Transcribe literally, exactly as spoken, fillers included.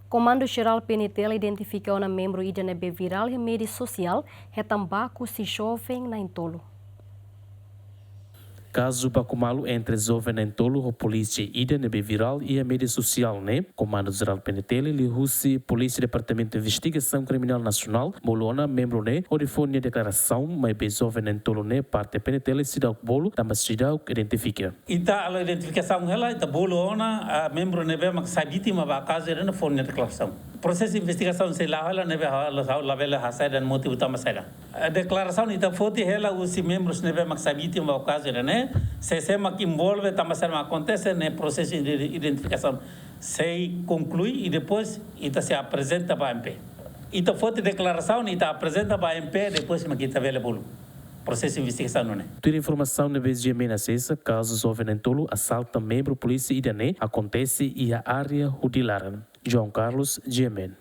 Komandu Jerál P N T L identifika ona membru ida ne'ebé virál iha média sosiál, hetan baku husi joven na'in-tolu. Kazu baku malu entre joven na'in-tolu ho polísia ida ne'ebé virál iha média sosiál ne'e, Komandu Jerál P N T L liuhusi Polísia Departamentu Investigasaun Kriminál Nasionál bolu ona membru ne'e hodi fó nia deklarasaun, maibé joven na'in-tolu ne'e parte P N T L seidauk bolu tanba seidauk identifika. Ita halo identifikasaun hela, ita bolu ona, ah, membru ne'ebé mak sai vítima ba kazu ida-ne'e fó nia deklarasaun. Prosesu investigasaun sei la'o hela ne'ebé ha'u la, ha'u labele hasai dehan motivu tanba saida. Ah, deklarasaun ita foti hela husi membrus ne'ebé mak sai vítima ba kazu ida-ne'e, sé-sé mak envolve, tanba saida mak akontese, ne'e prosesu de identifikasaun sei konklui i depois ita sei aprezenta ba M P. Ita foti deklarasaun, ita aprezenta ba M P, depois mak ita bele bolu prosesu investigasaun nune'e. Tuir informasaun ne'ebé GMN asesa, kazu joven na'in-tolu asalta membru polísia ida-ne'e akontese iha área Hudi Laran. João Carlos, GMN.